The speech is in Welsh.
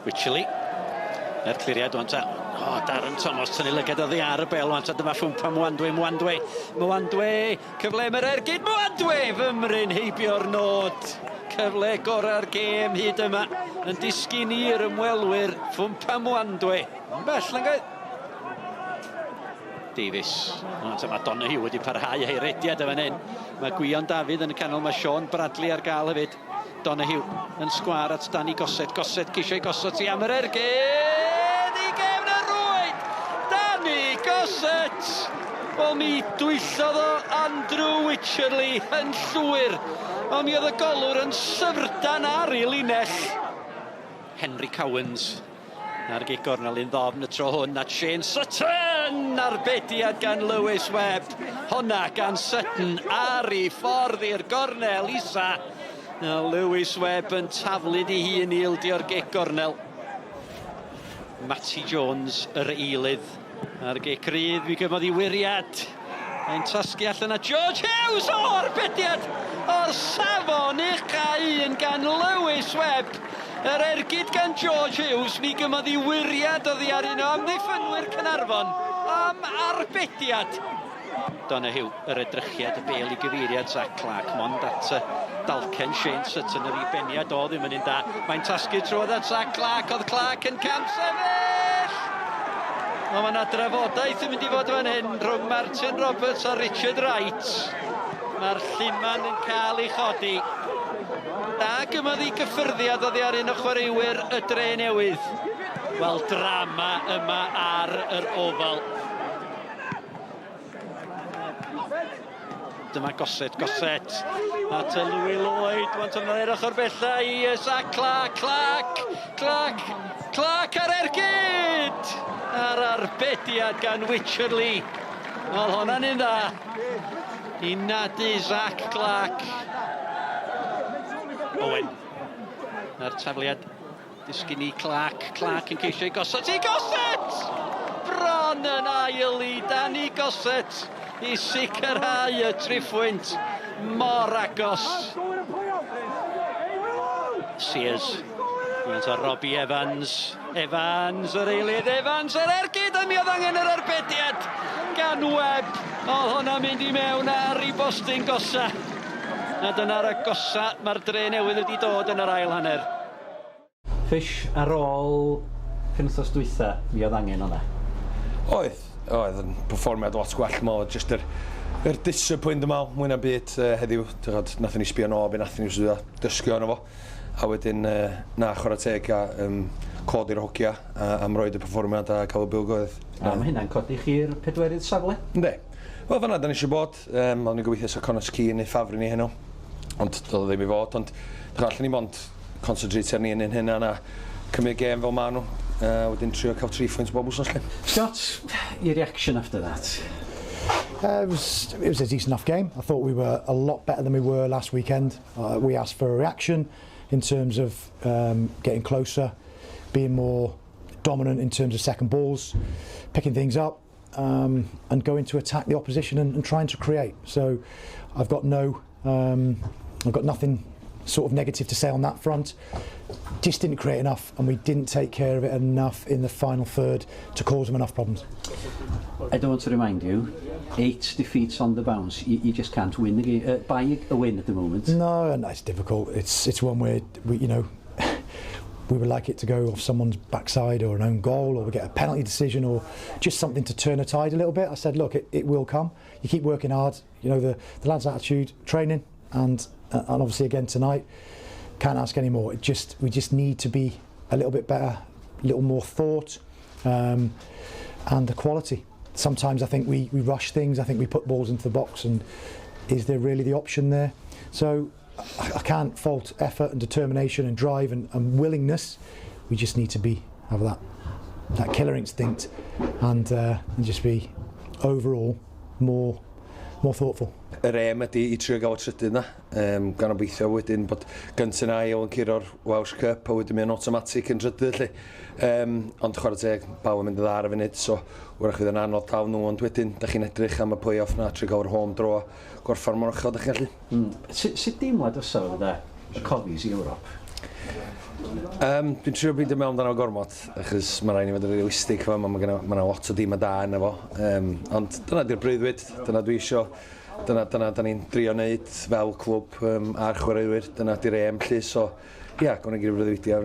Wycherley. Yr cliriad wan ta. O, Darren Thomas tynnu lygad oddi ar y bel wan ta. Dyma Ffwmpa Mwandwe, Mwandwe, Mwandwe. Cyfle am yr ergyd, Mwandwe! Fymryn heibio'r nod. Cyfle gorau'r gêm hyd yma yn disgyn i'r ymwelwyr. Ffwmpa Mwandwe. Yn bell, nag oedd? Davies. Wan ta mae Donoghue wedi parhau ei rediad yn fan hyn. Mae Gwion Dafydd yn y canol, mae Sean Bradley ar gael hefyd. Donoghue yn sgwâr at Danny Gossett. Gossett ceisio ei gosod ti am yr ergyd i gefn y rwyd! Danny Gossett! Wel mi dwyllodd o Andrew Wycherley yn llwyr, ond mi oedd y golwr yn syfrdan ar ei linell. Henry Cowans A'r gic gornel un ddofn y tro hwn at Shane Sutton! Arbediad gan Lewis Webb. Honna gan Sutton ar ei ffordd i'r gornel isa. A Lewis Webb yn taflu di hun i ildio'r gic gornel. Matty Jones yr eilydd. A'r gic rydd, mi gymodd i wiriad. Mae'n tasgu allan at George Hughes! O, arbediad o'r safon ucha un gan Lewis Webb. Yr ergyd gan George Hughes, mi gymodd i wiriad oddi ar un o amddiffynwyr Caernarfon am arbediad. Donoghue, yr edrychiad, y bêl i gyfeiriad Zac Clarke, mond at dalcen Shane Sutton, yr i-beniad o ddim yn un da. Mae'n tasgu trwodd at Zac Clarke, oedd Clarke yn camsefyll! Wel, mae yna drafodaeth yn mynd i fod fan hyn rhwng Martin Roberts a Richard Wright. Mae'r lluman yn cael ei chodi. Da gymodd i gyffyrddiad oddi ar un o chwaraewyr y Dre Newydd. Wel, drama yma ar yr Oval. Dyma Gossett, Gossett at y Louis Lloyd. Wan tro i'r ochr bella i Zach Clark, Clark, Clark, Clark ar ergyd! A'r arbediad gan Wycherley. Wel, honna'n un dda. I nadu Zach Clark. Owen. A'r tafliad Disgyn i Clark, Clark yn ceisio ei gosod i Gossett! Bron yn ail i Danny Gossett i sicrhau y triphwynt mor agos. Sears. Mae'n Robbie Evans. Evans, yr eilydd Evans, yr ergyd, a mi oedd angen yr arbediad gan Webb. Oedd hwnna'n mynd i mewn ar ei bostyn gosa. A dyna'r agosa mae'r dre newydd wedi dod yn yr ail hanner. Fish ar ôl penwythnos dwytha, mi oedd angen hwnna. Oedd, oedd yn perfformiad lot gwell, mo, just yr, yr discipline dwi'n meddwl, mwy na byd heddiw, ti'n nathon ni sbio nôl be nathon ni wrth dysgu ono fo, a wedyn na, chwarae teg a cod i'r hogia am roed y perfformiad a cael y buddugoliaeth. A mae hynna'n codi chi'r pedwerydd safle? Yndi. Wel, fan'na da ni eisiau bod. O'n i'n gobeithio 'sa Connah's Quay yn neud ffafr i ni heno, ond doedd o ddim i fod, ond allen ni mond concentrate ar ni yn ein hunan a cymryd gêm fel maen nhw, a wedyn trio cael 3 phwynt bob wsos 'lly. Scott, your reaction after that? It was a decent enough game. I thought we were a lot better than we were last weekend. We asked for a reaction in terms of getting closer, being more dominant in terms of second balls, picking things up, and going to attack the opposition and trying to create. So I've got no, I've got nothing sort of negative to say on that front. Just didn't create enough, and we didn't take care of it enough in the final third to cause them enough problems. I don't want to remind you, 8 defeats on the bounce. You just can't win the game, buy a win at the moment. No, and it's difficult. It's one where we, you know, we would like it to go off someone's backside or an own goal, or we get a penalty decision, or just something to turn the tide a little bit. I said, look, it will come. You keep working hard. You know, the lads' attitude, training, and obviously again tonight, can't ask any more. We just need to be a little bit better, a little more thought, and the quality. Sometimes I think we rush things. I think we put balls into the box, and is there really the option there? So I can't fault effort and determination and drive and willingness. We just need to have that killer instinct and just be overall more thoughtful. Yr aim ydy i trio gael y trydydd na, gan obeithio wedyn bod gyntaf na ail yn curo'r Welsh Cup a wedyn mae'n automatic yn trydydd lle. Ond chwarae teg, bawb yn mynd yn dda ar y funud, so wrach fydd yn anodd dal nhw, ond wedyn da chi'n edrych am y play-off na, trio gael yr home draw, gorffan mor uchel da chi'n gallu. Sut deimlad fysa fo fydda y Cofis i Ewrop? Dwi'n trio beidio meddwl amdano gormod, achos mae rhaid i ni fod yn realistig fa, mae ma lot o dîm da yna fo. Ond dyna di'r breuddwyd, dyna dwi isio, dyna da ni'n drio wneud fel clwb a'r chwaraewyr, dyna di'r aim lly, so ia, gawn ni gyda breuddwydio.